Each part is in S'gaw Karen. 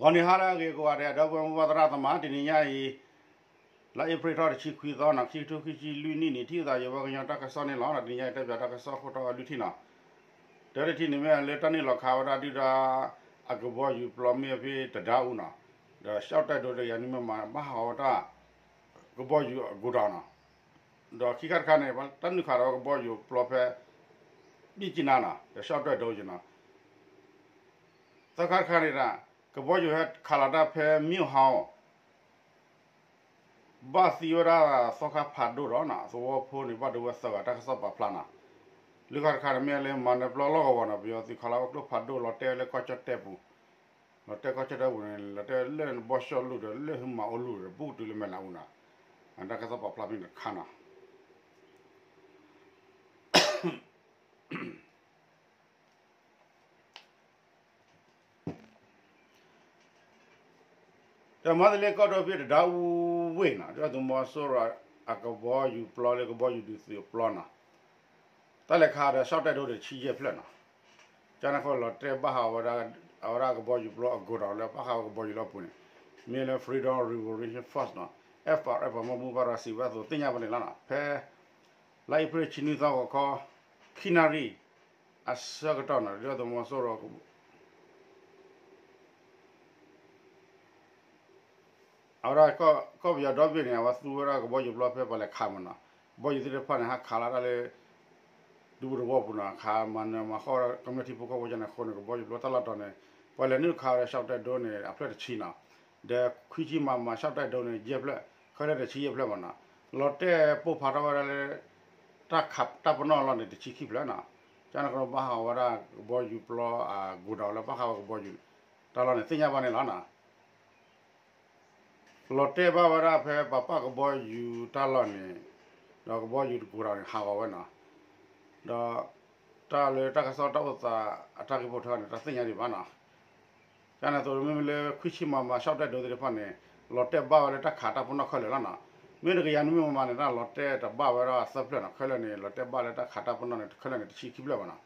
ဂီၤနံၤဟါလၢအဂ့ၤကိးဂၤဒဲး ဒီပုၢ်ဝဲၢ်မုၢ်ဘၣ်သရၣ်သမါ တနံၤညါအံၤ လါအ့ဖြ့ၣ်ထီၣ်တဆံခွံသီနီၤ ခံကထိခံဆံလွံၢ်နံၣ်န့ၣ် ထံၣ်သးယဝဲကညီတၢ်ကစီၣ်န့ၣ်လီၤ. တနံၤညါအံၤတဲပၠးတၢ်ကစီၣ်ခိၣ်တီအလွံၢ်ထံၣ်နီၤ. တၢတထံၣ်န့ၣ်မ့ၢ်လၢတၢ်န့ၢ်လီၤခးဝဲဒၣ်ဒုၣ်ဒါ အကဘီယူၤပျီမ့ၢ်ဖဲတဒါအူနီၤ, ဒီး ရှောက်တိုက်ဒိုး တဂၤနွံမမ ဘၣ်ဟးဂီၤဝဲဒၣ် ကဘီယူၤအကီၤဒီးနီၤ, ဒီးခံခါတခါန့ၣ် တၢ်နုာ်ခးဒီးဝဲကဘီယူၤပျီဖဲ မြစ်ကြီးနားနီၤ ဒီး ရှောက်တိုက်ဒိုး နီၤ. သၢခါတခါန့ၣ်ဒၣ် ကဘီယူၤဟဲခးလီၤတၢ်ဖဲ မြစ်ဟောင်း ဘၣ်သံဝဲဒၣ်သီခါဖးဒိၣ်ဒီးနီၤ သဝီဖိန့ၣ် ဘၣ်ဒိဝဲသၢဂၤ တၢ်ကစီၣ်ပာ်ဖျါနီၤ. လွံၢ်ခါတခါန့ၣ်မ့ၢ်လၢ မၤနၢၤပျီလီၢ်ကဝီၤနီၤ ပယီၤသုးခးလီၤဝဲကျိဖးဒိၣ် လီၤတဲာ်လၢကီၢ်ကၠီၣ်တဲၣ်ပူၤ, လီၤတဲာ်ကီၢ်ကၠီၣ်တဲၣ်ပူၤန့ၣ် လီၤတဲာ်လၢဘီၣ်ၡီၣ်လူၢ်ဒီး လၢဟူမၤအိလူၢ်ဒီး ဘူးတုၤလၢမဲာ်လးအူနီၤ, တၢ်ကစီၣ်ပာ်ဖျါဖဲန့ၣ်တခါနီၤ. ဒီးမၤသလ့ကီၢ်ဒိၣ်ဖဲတဒါအူဝ့ၢ်နီၤ ဒုၣ်ဒါသုးမီၤစိရိၤအကဘီယူၤပျီလၢကဘီယူၤဒုးသုးအပျီနီၤ, တၢ်လဲၤခးဒီး ရှောက်တိုက်ဒိုး တဆံယဲၢ်ဖျၢၣ်နီၤ. ကန့ၣ်ဃိလီၤတဲာ်ဘၣ်ဟးဂီၤဝဲဒၣ် အဝဲဒၣ်ကဘီယူၤပျီအကီၤဒီးလၢဘၣ်ဃးဝဲကဘီယူၤလီၢ်ပူၤန့ၣ် မ့ၢ်လၢ Federal Revolution Force နီၤ F R F ပှၤမၤမူဘၣ်ရၤစံးဝဲအသိးသ့ၣ်ညါဘၣ်န့ၣ်လီၤနီၤ. ဖဲ လါအ့ဖြ့ၣ်ဆံနွံသီဂီၤခီ ခံနၣ်ရံၣ် အဆၢကတီၢ်နီၤ ဒုၣ်ဒါသုးမီၤစိရိၤ အဝဲဒၣ်ကီၢ်ပယီၤဒီဘ့ၣ်န့ၣ် အဝဲသူဝဲဒၣ်ကဘီယူၤပျီဖဲပှၤလဲၤခးမးနီၤ, ကဘီယူၤသ့ၣ်တဖၣ်န့ၣ် ဟးခးလီၤတၢ်လၢ ဒူပူၤသဝီပူၤနီၤ ခးမၤနၢၤမၤဃီၣ်ဝဲဒၣ်ကမျၢၢ်ထံဖိကီၢ်ဖိကန့ၣ်အဃိန့ၣ် ကဘီယူၤပျီတၢ်လီၢ်တတီၤန့ၣ် ပှၤလဲၤနုာ်ခးဝဲဒၣ် ရှောက်တိုက်ဒိုး န့ၣ် အဖျၢၣ်တဆံနီၤ, ဒီးခွံဆံ မမ ရှောက်တိုက်ဒိုး န့ၣ် ယဲၢ်ဖျၢၣ် ခဲလၢာ်တဆံယဲၢ်ဖျၢၣ်မးနီၤ, လီၤတဲာ်ပိၢ်ဖးထီၣ်ဝဲဒၣ်လၢ တၢ်ခးတၢ်ပနီၣ်အလီၢ်န့ၣ် တဆံခံဖျၢၣ်နီၤ, ကန့ၣ်ဃိဘၣ်ဟးဂီၤဝဲဒၣ်ကဘီယူၤပျီအကီၤဒီးလၢဘၣ်ဃးဝဲကဘီယူၤ တၢ်လီၢ်န့ၣ် သ့ၣ်ညါဘၣ်န့ၣ်လီၤနီၤ. လီၤတဲာ်ဘၣ်ဝဲဒၣ်ဖဲပှၤပာ်ကဘီယူၤတၢ်လီၢ်န့ၣ် ဒီးကဘီယူၤတကီၤဒီးန့ၣ် ဟးဂီၤဝဲနီၤ, ဒီး တၢ်လၢတၢ်ကစီၣ်တၢ်အိၣ်သးအတၢ်ဂ့ၢ်ဖိထၢန့ၣ် တၢ်သ့ၣ်ညါဒံးဘၣ်နီၤ. ကန့ၣ်အသိးမ့မ့ၢ်လၢခွံဆံ မမ ရှောက်တိုက်ဒိုး သ့ၣ်တဖၣ်န့ၣ် လီၤတဲာ်ဘၣ်ဝဲလၢတၢ်ခးတၢ်ပနီၣ်ခဲလၢာ်လီၤနီၤ, မ့ၢ်တကယၤနွံမမန့ၣ် တၢ်လီၤတဲာ်တဘၣ်ဝဲဒၣ်သၢဖျၢၣ်နီၤ, ခဲလၢာ်န့ၣ် လီၤတဲာ်ဘၣ်လၢတၢ်ခးတၢ်ပနီၣ်န့ၣ် ခဲလၢာ်န့ၣ် တဆံခံဖျၢၣ်ဘၣ်နီၤ.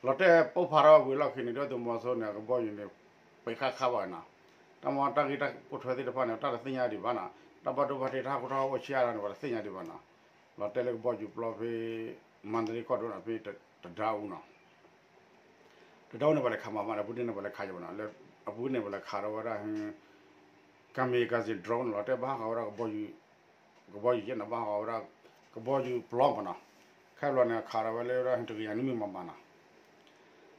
လီၤတဲာ်ပိၢ်ဖးထီၣ်ဝံၤအလီၢ်ခံန့ၣ် ဒုၣ်ဒါသုးမီၤစိရိၤန့ၣ် အကဘီယူၤန့ၣ် ပံးဃာ်ခးဘၣ်ဝဲနီၤ, တၢ်မ့ၢ်တၢ်ဂ့ၢ်တၢ်ပိာ်ထွဲသ့ၣ်တဖၣ်န့ၣ် တၢ်တသ့ၣ်ညါဒံးဘၣ်နီၤ, တၢ်ဘၣ်ဒိဘၣ်ထံးတၢ်ဟးထီၣ်အိၣ်ဆံးအါထီၣ်န့ၣ် ပှၤတသ့ၣ်ညါဒံးဘၣ်နီၤ, လီၤတဲာ်လၢကဘီယူၤပျီဖဲ မၤသလ့ကီၢ်ဒိၣ်နီၤ ဖဲတဒါအူနီၤ, တဒါအူန့ၣ် ပှၤလဲၤခးမးမးဒီး အပူၤကွံာ်န့ၣ် ပှၤလဲၤခးယဲၢ်ဘၣ်နီၤ, လၢအပူၤကွံာ်န့ၣ် ပှၤလဲၤခးဒီးဝဲဒၣ် kamikaze drone လီၤတဲာ်ဘၣ်ဃးဝဲဒၣ် ကဘီယူၤယဲၢ်နီၤ ဘၣ်ဃးဝဲဒၣ် ကဘီယူၤပျီမးနီၤ, ခဲဘျီန့ၣ် ခးဒီးဝဲလၢဝဲဒၣ်တကယၤနွံမမနီၤ,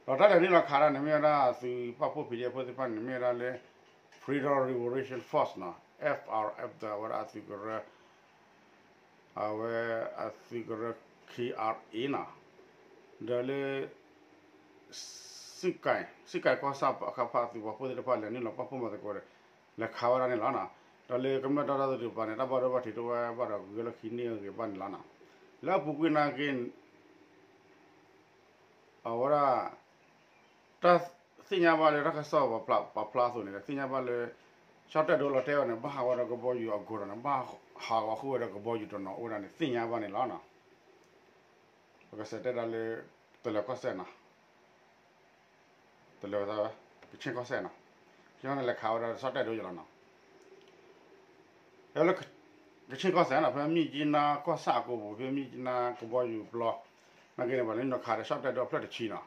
ဒီးတၢ်လဲၤနုာ်လီၤခးတၢ်န့ၣ် မ့ၢ်ဝဲဒၣ်သုးပာ်ဖှိၣ် PDF ဖိသ့ၣ်တဖၣ်န့ၣ် မ့ၢ်ဝဲဒၣ်လၢ Federal Revolution Force နီၤ F R F ဒီးအဝဲဒၣ်အသုးကရၢ အဝဲအသုးကရၢ K R A နီၤ, ဒီးလၢ စံးကဲး စံးကဲးကီၢ်ဆၣ်အခါဖးသုးပာ်ဖှိၣ်သ့ၣ်တဖၣ် လဲၤနုာ်လီၤပာ်ဖှိၣ်မၤသကိးဒီး လဲၤခးဝဲဒၣ်န့ၣ်လီၤနီၤ, ဒီးလၢကမျၢၢ်တၢ်ဒီသဒၢးတကပၤန့ၣ် တၢ်ဘၣ်ဒိဘၣ်ထံးတအိၣ်ဝဲဘၣ်ဒီး ဂုၤလီၢ်ခံန့ၢ်ဂ့ၤဘၣ်န့ၣ်လီၤနီၤ, လၢအပူၤကွံာ်နာ်က့ အဝဲဒၣ် တၢ်သ့ၣ်ညါဘၣ်လၢတၢ်ကစီၣ်ပာ်ဖျါအသိးန့ၣ် သ့ၣ်ညါဘၣ်လၢ ရှောက်တိုက်ဒိုး လီၤတဲာ်အီၤန့ၣ် ဘၣ်ဟးဂီၤဒီးကဘီယူၤအကီၤဒီးန့ၣ် ဘၣ်ဟးဂီၤဃုာ်ဝဲဒီးကဘီယူၤတနီၤအိၣ်ဝဲဒၣ်န့ၣ် သ့ၣ်ညါဘၣ်န့ၣ်လီၤနီၤ, ပကစးတဲဒၣ်လၢ တလၢၤကီၢ်စဲၣ်နီၤ တလၢၤဝဲ ကဆ့ၣ်ကီၢ်စဲၣ်နီၤ, ကဆ့ၣ်ကီၢ်စဲၣ်န့ၣ် လဲၤခးဝဲဒၣ်ရှောက်တိုက်ဒိုးယဲၢ်လီၤနီၤ, လၢကဆ့ၣ်ကီၢ်စဲၣ်နီၤ ဖဲမြစ်ကြီးနားကီၢ်ဆၣ်အကိာ်ပူၤ ဖဲမြစ်ကြီးနားကဘီယူၤပျီ နာ်က့န့ၣ် ပှၤလဲၤနုာ်လီၤခးဒီးရှောက်တိုက်ဒိုးအဖျၢၣ်တဆံနီၤ,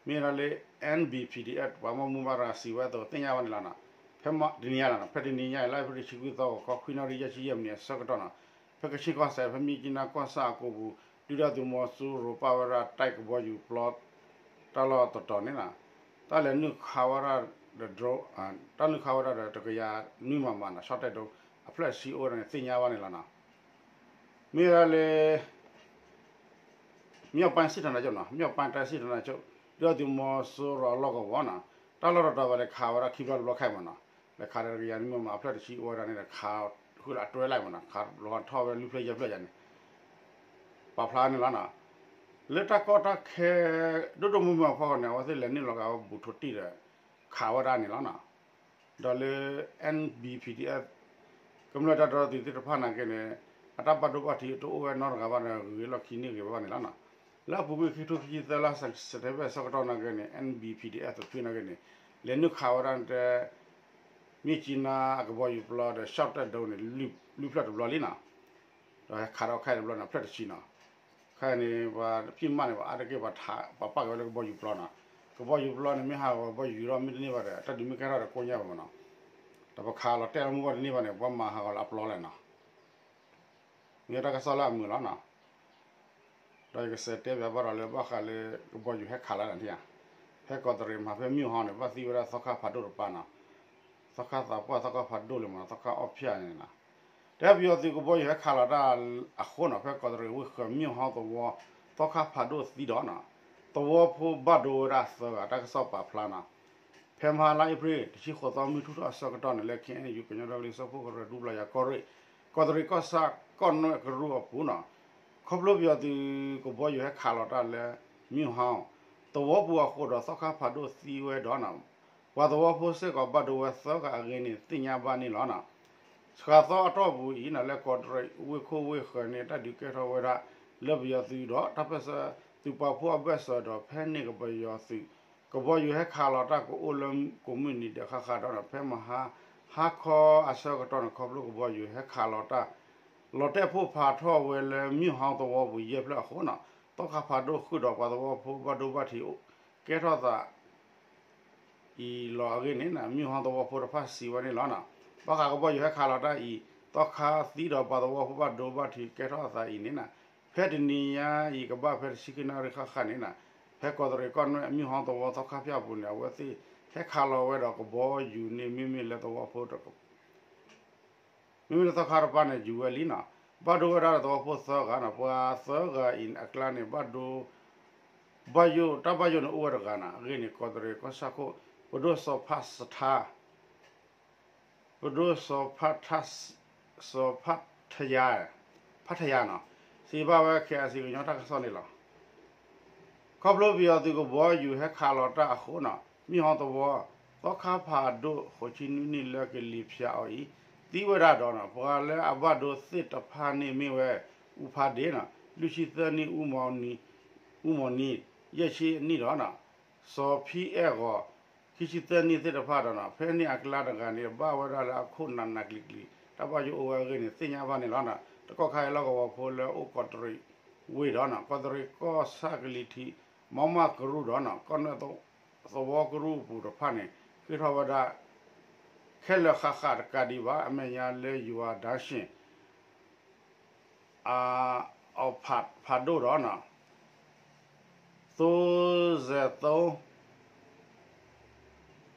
မ့ၢ်ဝဲဒၣ်လၢ N B P D F ပှၤမၤမူဘၣ်ရၤစံးဝဲအသိးသ့ၣ်ညါဘၣ်န့ၣ်လီၤနီၤ, ဖဲတနံၤညါအံၤ လါအ့ဖြ့ၣ်တဆံခွံသီ ဂီၤခီ ခွံနၣ်ရံၣ် ယဲၢ်ဆံယဲၢ်မံးနံးအဆၢကတီၢ်နီၤ, ဖဲကဆ့ၣ်ကီၢ်စဲၣ် ဖဲမြစ်ကြီးနားကီၢ်ဆၣ်အကိာ်ပူၤ ဒုၣ်ဒါသုးမီၤစိရိၤပာ်ဝဲဒၣ်တၢ်ကဘီယူၤပျီ တၢ်လီၢ်တတီၤန့ၣ်နီၤ, တၢ်လဲၤနုာ်ခးဝဲဒၣ်ဒီး drone တၢ်နုာ်ခးဝဲဒၣ်ဒီးတကယၤနွံမမနီၤ ရှောက်တိုက်ဒိုး အဖျၢၣ်တဆံအိၣ်ဝဲဒၣ်န့ၣ် သ့ၣ်ညါဘၣ်န့ၣ်လီၤနီၤ, မ့ၢ်ဝဲဒၣ်လၢ မြောက်ပိုင်းစစ်ဌာနချုပ်နီၤ မြောက်ပိုင်းတိုင်းစစ်ဌာနချုပ် ဒုၣ်ဒါသုးမီၤစိရိၤအလီၢ်ကဝီၤနီၤ, တၢ်လီၢ်တတီၤဝဲလဲၤခးဝဲဒၣ် ခံဘျီတဘျီခဲအံၤမနီၤ, လဲၤခးဒီးတကယၤနွံမမ အဖျၢၣ်တဆံအိၣ်ဝဲဒၣ်န့ၣ်ဒီး ခးဃုာ်လၢအတွဲလိုက်မနီၤ ခးလီၤထီၣ်ဝဲလွံၢ်ဖျၢၣ်ယဲၢ်ဖျၢၣ်ယဲၢ်န့ၣ် ပာ်ဖျါန့ၣ်လီၤနီၤ, လၢတၢ်ကီတၢ်ခဲ ဒိၣ်ဒိၣ်မုၢ်မုၢ်အဖီခိၣ်န့ၣ် အဝဲသ့ၣ်လဲၤနုာ်လီၤကးဝဲဘူးထိးတံၢ်ဒီး ခးဝဲဒၣ်န့ၣ်လီၤနီၤ, ဒီးလၢ N B P D F ကမျၢၢ်တၢ်ဒီသဒၢးသ့ၣ်တဖၣ်နာ်က့န့ၣ် အတၢ်ဘၣ်ဒိဘၣ်ထံးတအိၣ်ဝဲနီတဂၤဘၣ်ဒီး ဂုၤလီၢ်ခံန့ၢ်ဂ့ၤဘၣ်န့ၣ်လီၤနီၤ, လၢအပူၤကွံာ်ခံကထိခံဆံသၢလါ September အဆၢကတီၢ်နာ်က့န့ၣ် N B P D F တဖုနာ်က့န့ၣ် လဲၤနုာ်ခးဝဲဒၣ်တဲ မြစ်ကြီးနား အကဘီယူၤပျီဒီး ရှောက်တပ်ဒုံးန့ၣ် လွံၢ်ဖျၢၣ်တဘျီလံနီၤ, ဒီးဟဲခးဒီးခဲအံၤတဘျီန့ၣ် ဖျၢၣ်တဆံနီၤ, ခဲအံၤန့ၣ် ပှၤပစ်မှတ်န့ၣ် ပှၤအါတက့ၢ် ပှၤထး ပှၤပာ်က့ၤဝဲလၢကဘီယူၤပျီနီၤ, ကဘီယူၤပျီန့ၣ် မ့ၢ်ဟးဂီၤကဘီယူၤဒီး မ့ၢ်တန့ၢ်ဘၣ်ဒီး တၢ်ဒုးမ့ၢ်ကဲထီၣ်ဒီးကိညါဘၣ်မးနီၤ, ဒီးပခးလီၤတဲာ်လီၤမူဘၣ်တန့ၢ်ဘၣ်န့ၣ် ပှၤမၤဟးဂီၤလၢအပျီလဲၣ်နီၤ မ့ၢ်တၢ်ကစီၣ်လၢအမုာ်လီၤနီၤ, ဒီးယကစးတဲဘၣ်ဘၣ်ဒီးလၢဘၣ်ဃးလၢကဘီယူၤဟဲခးလီၤတၢ်န့ၣ်ဧါ, ဖဲကီးတရံးမၤဖဲမုၢ်ဟီန့ၣ် ဘၣ်သံဝဲဒၣ်သီခါဖးဒိၣ်တပၤနီၤ, သီခါသးပှၢ်သီခါဖးဒိၣ်လံမးနီၤ သီခါအီၣ်ဖၠၣ်န့ၣ်နီၤ, တဲပယီၤသုးကဘီယူၤဟဲခးလီၤတၢ်အဃိနီၤ ဖဲကီးတရံးဝ့ၢ်ဃၢၤမုၢ်ဟီသဝီ သီခါဖးဒိၣ်သံဒီးနီၤ, သဝီဖိဘၣ်ဒိဝဲဒၣ်သၢဂၤ တၢ်ကစီၣ်ပာ်ဖျါနီၤ ဖဲမဟါလါအ့ဖြ့ၣ် တဆံဃိးသီ မုၢ်ထူၣ်ထီၣ်အဆၢကတီၢ်န့ၣ် လၢ ခ့ၣ်အဲၣ်ယူၣ် ကညီဒီကလုာ်စၢဖှိၣ်ကရၢ ဒူပျီယၤကီၢ်ရ့ၣ် ကီးတရံးကီၢ်ဆၣ်ကီၢ်နွဲၣ်ကရူၢ်အပူၤနီၤ, ခီဖျိပယီၤသုးကဘီယူၤဟဲခးလီၤတၢ်လၢ မုၢ်ဟီ သဝီပူၤအဃိဒီးသီခါဖးဒိၣ်သံဝဲဒီးနီၤ, ပှၤသဝီဖိစ့ၢ်ကီးဘၣ်ဒိဝဲသၢဂၤအဂ့ၢ်န့ၣ် သ့ၣ်ညါဘၣ်န့ၣ်လီၤနီၤ. စှၤသီအတီၢ်ပူၤအံၤနီၤ လၢကီးတရံးဝ့ၢ်ခိၣ်ဝ့ၢ်ဃၢၤန့ၣ် တၢ်ဒုးကဲထီၣ်ဝဲဒၣ် လၢပယီၤသုးဒီးတၢ်ပၢၢ်ဆၢသုးပာ်ဖှိၣ်အဘၢၣ်စၢၤဒီး ဖဲန့ၣ်ကပယီၤသုး ကဘီယူၤဟဲခးလီၤတၢ်ကအိၣ်လၢကိးမုၢ်နံၤဒဲးဃၣ်ဃၣ်ဒီးနီၤ ဖဲမဟါ ဟါခီအဆၢကတီၢ်န့ၣ် ခီဖျိကဘီယူၤဟဲခးလီၤတၢ် လီၤတဲာ်ဖှိၣ်ဖးထီၣ်ဝဲလၢမုၢ်ဟီသဝီပူၤယဲၢ်ဖျၢၣ်အဃိနီၤ သီခါဖးဒိၣ်ဃုာ်ဒီးပှၤသဝီဖိဘၣ်ဒိဘၣ်ထံး ကဲထီၣ်သး အံၤလီၤအဂ့ၢ်န့ၣ်နီၤ မုၢ်ဟီသဝီဖိတဖၣ်စံးဝဲန့ၣ်လီၤနီၤ. ဘၣ်ဃးကဘီယူၤဟဲခးလီၤတၢ်အံၤ သီခါသံဒီးပှၤသဝီဖိဘၣ်ဒိဘၣ်ထံးကဲထီၣ်အသးအံၤန့ၣ်နီၤ ဖဲတနံၤညါအံၤကဘၣ်ဖဲတဆံခံနၣ်ရံၣ်ဃၣ်ဃၣ်န့ၣ်နီၤ ဖဲကီးတရံးကီၢ်နွဲၣ်အမုၢ်ဟီသဝီသီခါဖၠၣ်ပူၤန့ၣ် အဝဲသ့ၣ်ဟဲခးလီၤဝဲဒီးကဘီယူၤန့ၣ် မ့မ့ၢ်လၢသဝီဖိ မ့မ့ၢ်လၢသီခါတပၤန့ၣ် ယူၤဝဲလံနီၤ ဘၣ်ဒိဝဲဒၣ်ဒီးသဝီဖိသၢဂၤနီၤ ပှၤသၢဂၤအံၤအကျါန့ၣ် ဘၣ်ဒိ ဘၣ်ယိၣ် တၢ်ဘၣ်ယိၣ်န့ၣ်အိၣ်ဝဲတဂၤနီၤ အဂ့ၢ်န့ၣ် ကီးတရံးကီၢ်ဆၣ်ခိၣ် ပဒိၣ်စီၤဖးစထါ ပဒိၣ်စီၤဖးထါ စီၤဖးထယါ ဖးထယါနီၤ စံးဘၣ်ဝဲ ခ့ၣ်အဲၣ်စံၣ် ကညီတၢ်ကစီၣ်န့ၣ်လီၤ. ခီဖျိပယီၤသုးကဘီယူၤဟဲခးလီၤတၢ်အဃိနီၤ မုၢ်ဟီသဝီ သီခါဖးဒိၣ်ဃိးဆံနွံနံၣ်လၢကလံၤဖၠးအီၤအံၤ သံဝဲဒၣ်ဒီးနီၤ ပှၤလၢအဘၣ်ဒိသ့ၣ်တဖၣ်န့ၣ်မ့ၢ်ဝဲ အူဖးဒ့နီၤ လွံၢ်ဆံသၢနံၣ် အူမီၤနံၤ ယဲၢ်ဆံနံၣ်ဒီးနီၤ စီၤဖံအဲၣ်ဂီၤ ခံဆံသၢနံၣ်သ့ၣ်တဖၣ်ဒီးနီၤ ဖဲန့ၣ်အကျါတဂၤန့ၣ် ဘၣ်ဝဲဒၣ်လၢအခိၣ်နးနးကျံၤကျံၤ တၢ်ဘၣ်ယိၣ်အိၣ်ဝဲအဂ့ၢ်န့ၣ် သ့ၣ်ညါဘၣ်န့ၣ်လီၤ. တကီၢ်ခါအံၤလီၢ်ကဝီၤဖိလၢအိၣ်ကီးတရံးဝ့ၢ်ဒီးနီၤ ကီးတရံးကီၢ်ဆၣ်ကလံၤထံး မီမၢ်ကရူၢ်ဒီးနီၤ ကီၢ်နွဲၣ်သဝီကရူၢ်အပူၤတဖၣ်န့ၣ် ဃ့ထီၣ်ဝဲဒၣ် ခဲလၢာ်ဃၣ်ဃၣ်တကးဒံးဘၣ် အမဲာ်ညါလၢယွၤဒါရှ့ၣ် အဖးဒိၣ်ဒီးနီၤ သိစဲးသိ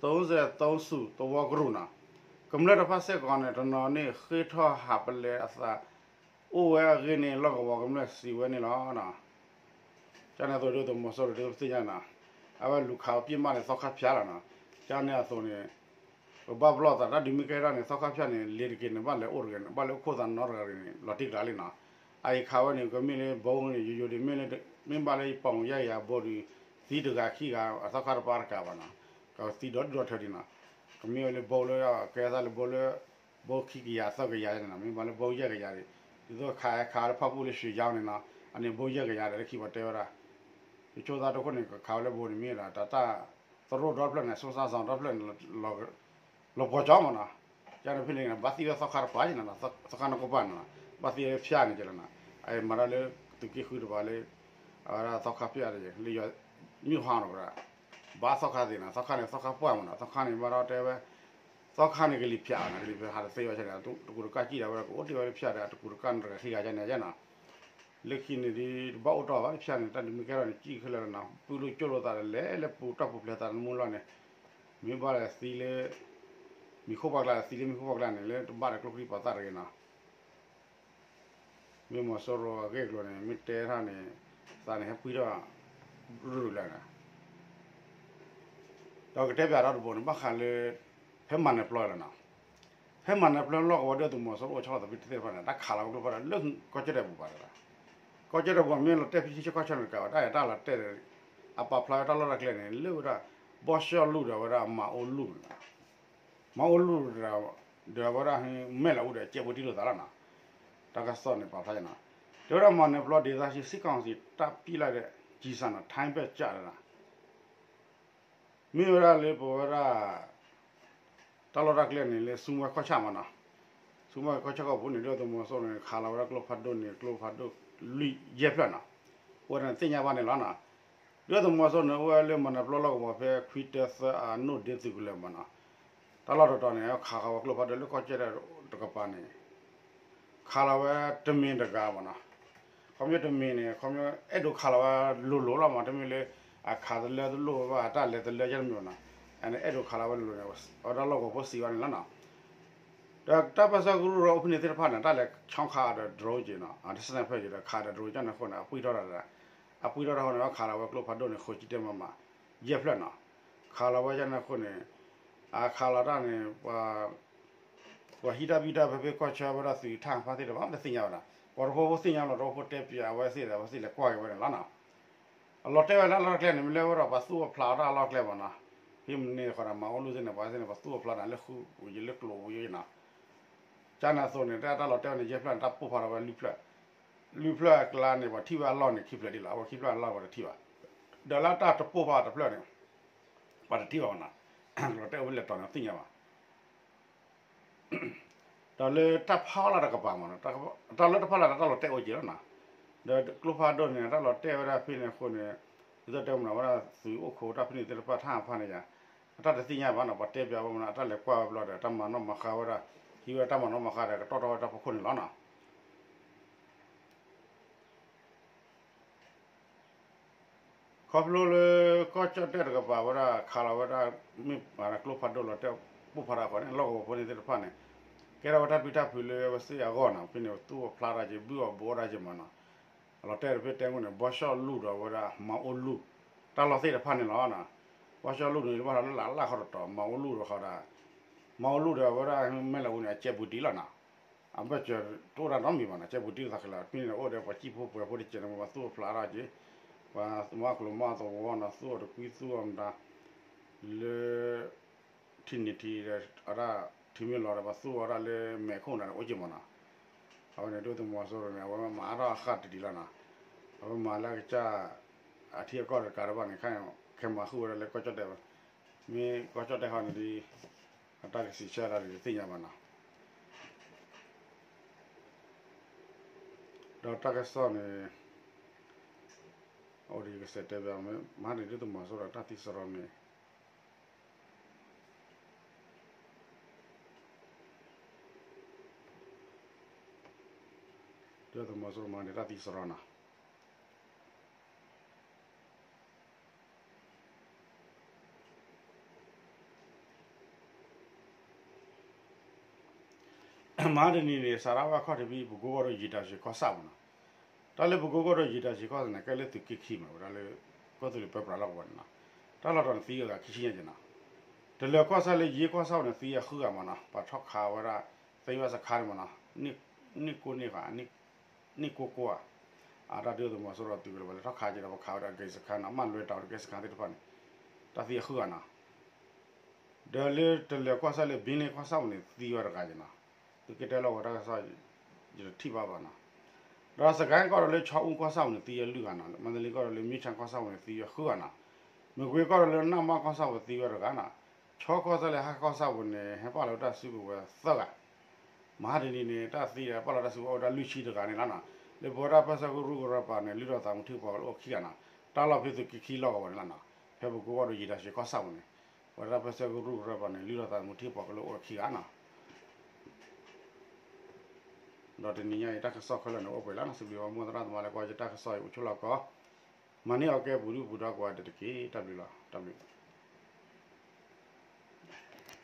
သိစဲးသိဆူၣ် သဝီကရူၢ်နီၤ ကမျၢၢ်တဖၣ်စ့ၢ်ကီးန့ၣ် တနီၤန့ၣ်ဃ့ထီၣ်ဟးပလဲအသး အိၣ်ဝဲအဂ့ၢ်န့ၣ် လီၢ်ကဝီၤကမျၢၢ်စံးဝဲန့ၣ်လီၤ. ကန့ၣ်အသိးဒ်သုးမီၤစိရိၤ ဒ်ပသ့ၣ်ညါနီၤ အဝဲလူၤခးပစ်မှတ်န့ၣ် သီခါဖၠၣ်လီၤနီၤ. ကန့ၣ်အသိးန့ၣ် ပဘၣ်ပလီၢ်သး တၢ်ဒုးမ့ၢ်ကဲထီၣ်န့ၣ် သီခါဖၠၣ်န့ၣ် လ့ၤတက့ၤန့ၣ် ဘၣ်လဲၤအိၣ်တဂ့ၤန့ၣ် ဘၣ်လဲၤအိၣ်ခိၣ်သးနီတဂၤတဂ့ၤန့ၣ် လီၤတံၢ်ကျါလံနီၤ. အအံၤခးဝဲန့ၣ် ကမ့ၢ်လၢဘိန့ၣ် ယိယိဒ်မ့ၢ်လၢ မ့ၢ်ဘၣ်လၢယပီၢ်မုၢ်ယဲၢ်ကယၤဘိဒီး သံတဂၤခံဂၤ အသီခါတပၤတကးဘၣ်နီၤ. ကသံဒီဒူၣ်ဒီထၢဒံးနီၤ. ကမ့ၢ်ဝဲလၢဘိလၢ ကဲသးလၢဘိလၢ ဘိခံကယၤသၢကယၤန့ၣ်နီၤ မ့ၢ်ဘၣ်လၢဘိယဲၢ်ကယၤန့ၣ် ဒ်သိးခးခးလၢဖၣ်ပူၣ်လၢရွှ့ၣ်ယါန့ၣ်နီၤ အန့ၣ်ဘိယဲၢ်ကယၤဒီး လၢခံပှၤတဲဝဲဒၣ် ယဆိသးတခိၣ်န့ၣ် ကခးဝဲလၢဘိန့ၣ်မ့ၢ်ဒၣ် တၢ်တၢ်သရိၣ်ဒီဖျၢၣ်န့ၣ် ဆိသးစီၤဒီဖျၢၣ်န့ၣ် လီၤပှီၤကၠီမးနီၤ. ကန့ၣ်ဖဲန့ၣ် ဘၣ်သံဝဲသီခါတပၤနီၤ သီခါနကပၤနီၤ ဘၣ်သံဝဲဖၠၣ်န့ၣ်ကလီၤနီၤ. အမၤဒၣ်လၢသုးက့ဃုတပၤလၢ အဝဲဒၣ်သီခါဖၠၣ်တယဲၢ် လၢယွၤမုၢ်ဟါနီၤကရၢ ဘၣ်သီခါသ့ၣ်နီၤ သီခါန့ၣ်သီခါပှၢ်မးနီၤ သီခါန့ၣ်ဘၣ်ဒီးတဲဝဲ သီခါန့ၣ်ကလံၤဖၠၣ်နီၤ ကလံၤဖၠၣ်ဟးတသ့ဝဲန့ၣ် တကူးတကၢ်စံၣ်ဒၣ်ဝဲ ကအိၣ်တ့ၢ်ဝဲလၢဖၠၣ်ဒီး တကူးတကၢ်နတဂၤခံဂၤယါန့ၣ်ယါနီၤ. လၢခံန့ၣ်ဒ်တဘၣ်အိၣ်တီၢ်ဘၣ်လၢဖၠၣ်န့ၣ် တၢ်ဒုးမ့ၢ်ကဲထီၣ်န့ၣ် စံၣ်ခဲလၢာ်နီၤ ပုၢ်လိၣ်ကၠိၣ်လိာ်သးဒီးလဲၤလၢပူၤတၢ်ပူၤဖျဲးသးတမူလီၤန့ၣ် မ့ၢ်ဘၣ်လဲၤသံလၢ မံၤခိၣ်ပှၢ်ကျါ သံလၢမံၤခိၣ်ပှၢ်ကျါန့ၣ် လၢတဘၣ်ဒီးကျိချံပှၤသၣ်တဂ့ၤနီၤ. မ့ၢ်မီၤစိရိၤအဂ့ၢ်အကျိၤန့ၣ် မ့ၢ်တဲထီၣ်န့ၣ် သးန့ၣ်ဟဲပှံထီၣ် ရူၢ်လၢာ်နီၤ. ဒီးကတဲပၠးဒီးတဘိန့ၣ် ဘၣ်ဃးလၢ ဖဲမၤနၢၤပျီလီၤနီၤ. ဖဲမၤနၢၤပျီလီၢ်ကဝီၤဒ်သုးမီၤစိရိၤအိၣ်ဆီလီၤသးဖဲတသ့ၣ်တဖၣ်န့ၣ် တၢ်ခးလီၤကဒိၣ်ဖးဒိၣ်လၢကီၢ်ကၠီၣ်တဲၣ်ပူၤဘၣ်လီၤ. ကီၢ်ကၠီၣ်တဲၣ်ပူၤမ့ၢ်လီၤတဲာ်ဖဲထံဆၢကီၢ်ဆၢန့ၣ်တကးဘၣ် တၢ်အဲၣ်တၢ်လီၤတဲာ် အပာ်ဖျါဝဲတၢ်လီၢ်တၢ်ကျဲန့ၣ် လၢဝဲဒၣ် ဘီၣ်ဆှီၣ်လူၢ်ဒီးဝဲဒၣ်မၤအိလူၢ်န့ၣ် မၤအိလူၢ်ဒီး ဒီးဝဲဒၣ် မဲာ်လီၤအူဒီး ကဲဘိတံၢ်လိာ်သးလီၤနီၤ. တၢ်ကစီၣ်န့ၣ်ပာ်ဖျါနီၤ. တဲဝဲဒၣ်မၤနၢၤပျီ ဒေသရှိ စစ်ကောင်စီ တပ်ပြလိုက်တဲ့ကျည်ဆံနီၤ ထိုင်းဘက်ကျတယ်နီၤ. မ့ၢ်ဝဲဒၣ်လၢပဝဲဒၣ် တၢ်လီၢ်တၢ်ကျဲန့ၣ် လၢဆူမဲၢ်ကီၢ်ဆၣ်မးနီၤ, ဆူမဲၢ်ကီၢ်ဆၣ်ကီၢ်ပူၤန့ၣ် ဒုၣ်ဒါသုးမီၤစိရိၤန့ၣ် ခးလီၤဝဲဒၣ်ကျိဖးဒိၣ်န့ၣ် ကျိဖးဒိၣ်လွံၢ်ယဲၢ်ဖျၢၣ်နီၤ, အိၣ်ဝဲဒၣ်န့ၣ်သ့ၣ်ညါဘၣ်န့ၣ်လီၤနီၤ. ဒုၣ်ဒါသုးမီၤစိရိၤန့ၣ် အိၣ်ဝဲလၢမၤနၢၤပျီလီၢ်ကဝီၤဖဲခွံတၢသၢအနိၣ်ဒ့သုးကလၢၤမးနီၤ, တၢ်လီၢ်တတီၤန့ၣ် ခးဃီၤဝဲကျိဖးဒိၣ်လၢကီၢ်ကၠီၣ်တဲၣ်တကပၤန့ၣ် ခးလီၤဝဲတမံၤတဂၤမးနီၤ, ခီဖျိတမံၤန့ၣ် ခီဖျိအဲၣ်ဒိးခးလီၤဝဲလိၤလိၤလီၤမး, တမ့ၢ်လၢ အခးတလၢတလိၣ်ဘၣ် အတၢ်လဲၤတလၢယဲၢ်တမံၤနီၤ, အန့ၣ်အဲၣ်ဒိးခးလီၤဝဲလိၤလိၤန့ၣ် အဝဲဒၣ်လီၢ်ကဝီၤဖိစံးဝဲန့ၣ်လီၤနီၤ. ဒီးတၢ်ပၢဆှၢကရူၢ်ကရၢအိၣ်ဖဲန့ၣ်သ့ၣ်တဖၣ်န့ၣ် တၢ်လဲၤဆီခးဒီး drone က့ၤနီၤ, အတစဲးဖဲက့ၤဒီးခးဒီး drone ကန့ၣ်အဃိန့ၣ် အပှံၢ်ထီၣ်တၢ်, အပှံၢ်ထီၣ်တၢ်အဃိန့ၣ် ခးလီၤဝဲကျိဖးဒိၣ်န့ၣ် ဃိးဆံတၢမမ ယဲၢ်ဖျၢၣ်နီၤ, ခးလီၤဝဲယဲၢ်န့ၣ်အဃိန့ၣ် အခးလီၤတၢ်န့ၣ် ပှၤ ပှၤဟံးတၢ်ဘံၣ်တၢ်ဖဲဖဲကီၢ်ဆၢဝဲဒၣ်သုးထၣ်ဖါသ့ၣ်တဖၣ် တသ့ၣ်ညါဝဲဒၣ်, ပှၤတဝၢဖိသ့ၣ်ညါလီၤ တဝၢဖိတဲပၠးအဝဲသ့ၣ်ဒီး အဝဲသ့ၣ်လဲၤကွၢ်က့ၤဝဲန့ၣ်လီၤနီၤ. အလီၤတဲာ်ဝဲလၢအလီၢ်တကျဲန့ၣ် မ့ၢ်လၢဝဲဒီးပှၤသူၣ်အဖျါအီၣ်တၢ်အလီၢ်တကျဲမးနီၤ, ဖဲမန့ၢ်ဃီဒီး မၤအိၣ်လူၢ်သ့ၣ်န့ၣ် ပှၤသ့ၣ်န့ၣ် ပှၤသူၣ်အဖျါန့ၣ် လၢဃုပူၤယံၤ လၢကျိၤပူၤယံၤနီၤ. ကန့ၣ်အသိးန့ၣ် တၢ်လီၤတဲာ်ဝဲန့ၣ် ယဲၢ်ဖျၢၣ်န့ၣ် တၢ်ပိၢ်ဖးထီၣ်ဝဲလွံၢ်ဖျၢၣ်, လွံၢ်ဖျၢၣ်အကျါန့ၣ် ပှၤထံၣ်ဝဲအလီၢ်န့ၣ် ခံဖျၢၣ်ဒ်လီၤ, အဝဲခံဖျၢၣ်အလီၢ်ပှၤတထံၣ်ဘၣ်, ဒီးလၢတၢ်တပိၢ်ဖးတဖျၢၣ်န့ၣ် ပှၤတထံၣ်ဘၣ်မးနီၤ, လီၤတဲာ်ဝဲလဲၤတီၤန့ၣ်သ့ၣ်ညါဘၣ် ဒီးလၢတၢ်ဖးအီၣ်လၢတကပၤမးနီၤ, တၢ်လၢတဖးလၢ်တၢ်လီၤတဲာ်အိၣ်က့ၤလီၤနီၤ, ဒီးကျိဖးဒိၣ်န့ၣ် တၢ်လီၤတဲာ်ဝဲဒၣ်ဖဲန့ၣ်အဃိန့ၣ်, ဒ်သိးတဲမနီၤဝဲဒၣ်သုးအိၣ်ခိးတၢ်ဖဲန့ၣ်သ့ၣ်တဖၣ် ထၣ်ဖးန့ၣ်ယါ, အတၢ်တသ့ၣ်ညါဘၣ်နီၤ, ပှၤတဲပၠးဝဲမနီၤ အတၢ်လဲၤကွၢ်ဝဲဘျီဒီး တၢ်မၤနီၣ်မၤဃါဝဲဒၣ်, ဟံးဝဲတၢ်မၤနီၣ်မၤဃါဒီး ကတီၢ်ထီၣ်ဝဲတၢ်ဖီခိၣ်န့ၣ်လီၤနီၤ. ခီဖျိလၢကီၢ်ကၠီၣ်တဲၣ်တကပၤဝဲဒၣ် ခးလီၤဝဲဒၣ် မ့ၢ်ပှၤကျိဖးဒိၣ်လီၤတဲာ်ပိၢ်ဖးထီၣ်အဃိန့ၣ် လီၢ်ကဝီၤဖိန့ၣ်သ့ၣ်တဖၣ်န့ၣ် ကဲထီၣ်ဝဲတၢ်ပျံၤတၢ်ဖုးလၢအဝဲသ့ၣ်အဂီၢ်နီၤ, ဖဲန့ၣ်သူၣ်အဖျါတၢ်က့ၤ ဘုၣ်အီၣ်ဘိးတၢ်က့ၤမးနီၤ, အလီၤတဲာ်တဖဲတဲမုၢ်န့ၣ် ဘီၣ်ဆီၣ်လူၢ်ဒီးဝဲဒၣ် မၤအိၣ်လူၢ် တၢ်လီၢ်သ့ၣ်တဖၣ်န့ၣ်လီၤ. ဘီၣ်ဆီၣ်လူၢ်န့ၣ် ဘၣ်ဃးလၢလၢ်လၢ်ခီတတီၤ မၤအိၣ်လူၢ်ဒီးဃီဒၣ် မၤအိၣ်လူၢ်ဒီးဝဲဒၣ် မဲၢ်လးအူန့ၣ် အကဲပူၤတံၢ်လီၤနီၤ, အဘၢၣ်စၢၤတအိၣ်ဒၣ်နီတမံၤဘၣ်နီၤ, ကဲပူၤတံၢ်သးကလၢာ် ဖဲန့ၣ်အိၣ်ဒီးပှၤစံၣ်ဖိပှဲၤဖိတကဲးန့ၣ် ပှၤသူၣ်အဖျါထီၣ်က့ၤ, ပှၤမၤကျိၤမၤသဝီနီၤ သူၣ်အီၤတကွံသူၣ်အီၤမတၤ လၢ ထံနံၤထံဒီး အတၢ်ထံမ့ၢ်လီၤဒီး ပှၤသူၣ်အီၤဒၣ်လၢမဲာ်ခိၣ်နၤန့ၣ် အိၣ်က့ၤမးနီၤ, အဝဲန့ၣ်ဒုၣ်ဒါသုးမီၤစိရိၤန့ၣ် အဝဲမၤအါထီၣ်အဃၢ်တဒံးလီၤနီၤ, အဝဲမၤလၢအကစၢ် အထံအကီၢ်တကးတဘၣ်န့ၣ် ခဲမၤဃုာ်ဝဲဒၣ်လၢကီၢ်ကၠီၣ်တဲၣ်, မ့ၢ်ကီၢ်ကၠီၣ်တဲၣ်ဃီန့ၣ်ဒီး အတၢ်ကစံးဆၢဒၣ်ဒ်တသ့ၣ်ညါဘၣ်နီၤ, ဒီးတၢ်ကစီၣ်န့ၣ် အိၣ်ဒီးယကစဲးတဲဘၣ် မဟါန့ၣ်ဒုၣ်ဒါသုးမီၤစိရိၤတၢ်သံစရီန့ၣ် ဒုၣ်ဒါသုးမီၤစိရိၤမၤန့ၣ်တၢ်သံစရီနီၤ မဟါတနံၤန့ၣ် စးထီၣ်ဝဲခီၣ်ထံးဖဲ ပကိကီၢ်ဒိၣ်ယံာ်တၢ်ဆံးကီၢ်ဆၣ်မးနီၤ, တၢ်လၢပကိကီၢ်ဒိၣ်ယံာ်တၢ်ဆံးကီၢ်ဆၣ်န့ၣ် ကဲလၢသုးက့ခံမး ဝဲဒၣ်လၢ ကီၢ်သူလ့ၤပၢပြးလီၢ်ကဝီၤန့ၣ်နီၤ, တၢ်လီၢ်တတီၤန့ၣ်သံအဂၤခံဆံညါက့ၤနီၤ, တလၢၤကီၢ်ဆၣ်လၢယ့ကီၢ်ဆၣ်န့ၣ် သံအဃုဂၤမးနီၤ, ပှၤထီၣ်ခးဝဲဒၣ် သံဝဲစခါန့ၣ်မးနီၤ, န့ၢ်ကိၢ်န့ၢ်ဂၤ န့ၢ်ကိၢ်ကိၢ်ဧါ, အတၢ်ဒုၣ်ဒါသုးမီၤစိရိၤသုးကလၢၤဘၣ်လၢထီၣ်ခးက့ၤဒီး ပှၤခးဝဲဒၣ်အဂ့ၤစခါနီၤ, မၢ်လွဲၤတီၤတဂ့ၤစခါသ့ၣ်တဖၣ်န့ၣ် တၢ်သံအဃုဂၤနီၤ ဒီးလၢတလၢၤကီၢ်ဆၣ်လၢဘံန့ၢ်ကီၢ်ဆၣ်ပူၤန့ၣ် သံဝဲတဂၤက့ၤနီၤ, သုးက့တဲလီၢ်ဝဲတၢ်ကစီၣ် ယတထံၣ်ဘၣ်ဘၣ်နီၤ, ဒီးစကဲၣ်ကီၢ်ဒီးလၢဆီအူကီၢ်ဆၣ်ပူၤန့ၣ် သံဝဲလွံၢ်ဂၤနီၤ, မန္တလေးကီၢ်ဒီးလၢမ့ၢ်ဆၣ်ကီၢ်ဆၣ်ပူၤန့ၣ် သံဝဲဃုဂၤနီၤ, မကွ့ၤကီၢ်ဒီးလၢနၢ်မၢ်ကီၢ်ဆၣ်ပူၤသံဝဲတဂၤနီၤ, ဆီကီၢ်ဆၣ်လၢဟါကီၢ်ဆၣ်ပူၤန့ၣ် ဟဲပာ်လီၤဝဲတၢ်စုကဝဲၤသၢဂၤ မဟါတနံၤန့ၣ် တၢ်သံဒီးပာ်လီၤတၢ်စုကဝဲၤအိၣ်ဝဲဒၣ်လွံၢ်ဆံတဂၤန့ၣ်လီၤနီၤ, လၢပဝဲဒၣ်ပၢဆှၢကရူၢ်ကရၢပှၤန့ၣ် လုၢ်ထီၣ်သးမူထံကပီၤကလၢအိၣ်ခံဂၤနီၤ, တၢ်လီၢ်ဖဲသုးက့ခံလီၢ်ကဝီၤန့ၣ်လီၤနီၤ, ဖဲပကိကီၢ်ဒိၣ်ယံာ်တၢ်ဆံးကီၢ်ဆၣ်ပူၤန့ၣ်, ပဝဲဒၣ်ပၢဆှၢကရူၢ်ကရၢပှၤန့ၣ် လုၢ်ထီၣ်သးမူထံကပီၤကလၢအိၣ်ခံဂၤနီၤ, ဒီးတနံၤညါအံၤ တၢ်ကစီၣ်ခဲလၢာ်န့ၣ် အိၣ်ပှဲၤလီၤနီၤ, စံးဘျုးဘၣ်မိၢ်သရၣ်သမါလၢကွၢ်ယတၢ်ကစီၣ်အံၤအိၣ်ဆိးလီၤကီး, မၤန့ၢ်အီၤကဲပူၤဒုၣ်ပူၤဒါကိးဂၤဒဲးတက့ၢ်, တၢ်ဘျုးလီၤ, တၢ်ဘျုး